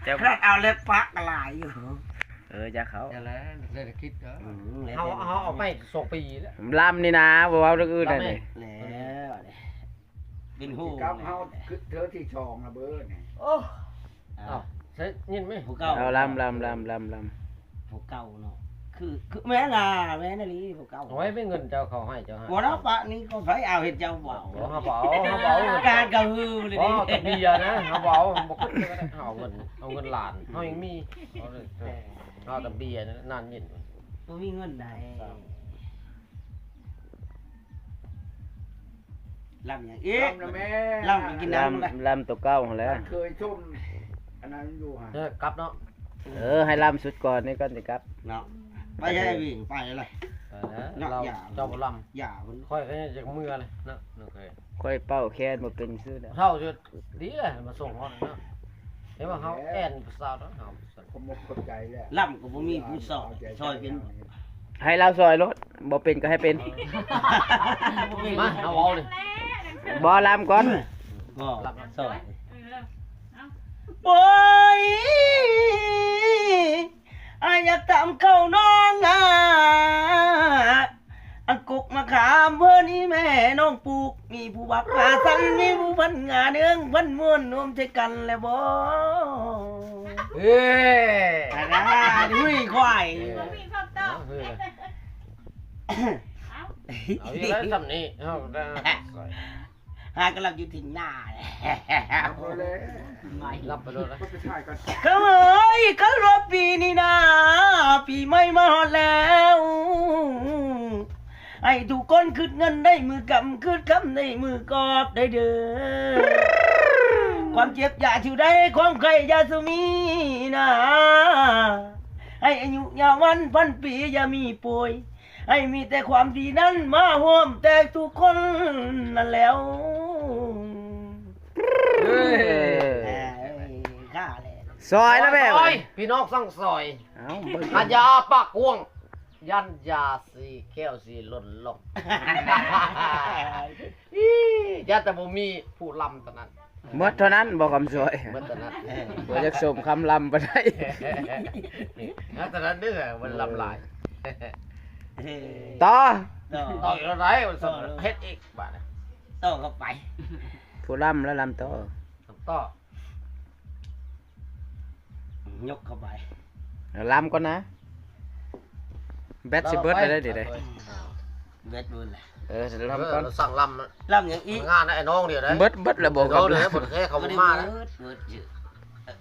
ເຈົ້າ ຂະໜາດເອົາແລ້ວປະກໍຫຼາຍຢູ່. ເອີ ຢ່າເຂົາ ຢ່າແລ້ວ ເສດຖະກິດເນາະ. ອືມ ເຮົາ ເຮົາເອົາໄປສອງປີແລ້ວ ລຳນີ້ນາ ບໍ່ເວົ້າເລື່ອງອື່ນແລ້ວນີ້. ແລ້ວ ເປັນຫູ ກັບເຮົາຄືເທື່ອທີສອງລະເບີນີ້. ໂອ້ ເອົາ ເອົາ ໃສ່ຍິນໄໝ? ຜູ້ເກົ່າ ເອົາ ລຳ ລຳ ລຳ ລຳ ລຳ ຜູ້ເກົ່າເນາະ. ຄື ຄື ແມ່ນລະ ແມ່ນອີ່ຫຼີ ຜູ້ເກົ່າ. ໂອ້ຍ ແມ່ນເງິນເຈົ້າເຂົາໃຫ້ເຈົ້າໃຫ້ ບໍ່ເນາະ. ປະນີ້ກໍໃຜເອົາ ເຫັນເຈົ້າເວົ້າ. ບໍ່ ເຮົາບໍ່ເອົາ ເຮົາບໍ່ເອົາ ການກະຮືເລີຍ. ບໍ່ ເອົາແຕ່ເບຍນະ ເຮົາບໍ່ເອົາ ເຮົາບໍ່ຂຶ້ນເລີຍ. ເຮົາເອົາເງິນ ເອົາເງິນຫຼານ ເຮົາຍັງມີ. ເອົາເລີຍ ເອົາແຕ່ເບຍນະ ນານເຢັນ ບໍ່ມີເງິນໃດ. ລຳຫຍັງອີກ? ລຳນະແມ່ ລຳກໍກິນນ້ຳ ລຳ ລຳໂຕເກົ່າຫັ້ນແຫຼະ. ເຄີຍຊົມອັນນັ້ນຢູ່ຫັ້ນ ເອີ ກັບເນາະ. ເອີ ໃຫ້ລຳສຸດກ່ອນນີ້ກ່ອນຊິກັບເນາະ. ໄປໃສພີ່? ໄປແລ້ວ ເນາະ ລາວ ຢ່າ ເຈົ້າບໍ່ລຳ ຢ່າເພິ່ນ. ຂ້ອຍກໍຍັງຈະເມືອເລີຍເນາະ ນ້ອງເຄີຍ. ຂ້ອຍເປົ່າແຄນບໍ່ເປັນຊື່ແລ້ວ ເຖົ້າຢູ່ ດີແຫຼະ ມາສົ່ງຮອດເນາະ. ເຫັນວ່າເຮົາແອ່ນຜູ້ສາວເນາະ ເຮົາ ຂອບອົກຂອບໃຈແລ້ວ ລຳກໍບໍ່ມີຜູ້ສອນ ຊ່ອຍເປັນບໍ່? ໃຫ້ລາວຊ່ອຍໂລດ ບໍ່ເປັນກໍໃຫ້ເປັນ. ມາ ເຮົາເວົ້າເລີຍ ບໍ່ລຳກ່ອນ ບໍ່ ລຳ ລຳຊ່ອຍ. ເອີ ເອົາ ໂອ້ຍ ອ້າຍຢາກຖາມເຂົ້ານ້ອງນະ ອັນກົກມະຂາມເພິ່ນນີ້ແມ່ນ້ອງປູກ ມີຜູ້ບັກຫາສັນ ມີຜູ້ພັນງາເໜືອງພັນມ່ວນ ຮວມໃສ່ກັນແລ້ວບໍ່? ເອີ ອັນນັ້ນ ອຸ້ຍ ຄວາຍ ເອີ ບໍ່ມີຄຳຕອບ. ເອີ ເອົາ ເອົາອີກແລ້ວ ສ່ຳນີ້ເຮົາໄດ້ ຫາກໍຫຼັບຢູ່ເຖິງໜ້າແຫຼະ ຫຼັບໄປໂລດ ຫຼັບໄປໂລດ. ເຂົາເອີຍ ຄັນວ່າປີນີ້ນາ ປີໃໝ່ມາຮອດແລ້ວ ໃຫ້ທຸກຄົນຄິດເງິນໄດ້ມື້ຄ່ຳ ຄິດຄ່ຳໄດ້ມື້ກອບໄດ້ເດີ. ຄວາມເຈັບຢ່າສູ່ໄດ້ ຄວາມໄຂ້ຢ່າສູ່ມີນາ ໃຫ້ອາຍຸຍາວວັນພັນປີຢ່າມີປ່ວຍ ໃຫ້ມີແຕ່ຄວາມດີນັ້ນມາຮ່ວມແຕ່ທຸກຄົນນັ້ນແລ້ວ. ເອີ ເອີ ຂ້າແຫຼະ ຊ່ອຍລະແມ່ ຊ່ອຍ ພີ່ນ້ອງສັ່ງຊ່ອຍ. ເອົ້າ ເບິ່ງ ກະຢາປາກກວ້າງ ຢ້ານຢາສີແກ້ວສີຫຼົ່ນລົງ ຢ້ານແຕ່ບໍ່ມີຜູ້ລຳເທົ່ານັ້ນ. ໝົດເທົ່ານັ້ນບໍ່ຄຳຊ່ອຍ? ໝົດເທົ່ານັ້ນ ເອີ ບໍ່ຢາກສົມຄຳລຳປານໃດ. ເທົ່ານັ້ນເດີ ມັນລຳຫຼາຍ. ເອີ ຕໍ່ ຕໍ່ອີກແລ້ວໃດ໋ ມັນເຮັດອີກບາດນີ້ ຕໍ່ເຂົ້າໄປ ຜູ້ລຳແລ້ວລຳຕໍ່ ລຳຕໍ່. ຍົກເຂົ້າໄປ ເອົາລຳກ່ອນນະ ແບັດຊິເບິດແລ້ວເດ້ ເອົາ ແບັດເບິດແລ້ວ. ເອີ ລຳກ່ອນ ເອີ ສັ່ງລຳ ລຳຫຍັງອີກ? ງານໄອ້ນ້ອງນີ້ໄດ໋ ເບິດ ເບິດແລ້ວບໍ່? ໄອ້ນ້ອງນີ້ ເພິ່ນແຄ່ເຂົາບໍ່ມານະ ເບິດ ເບິດຢູ່.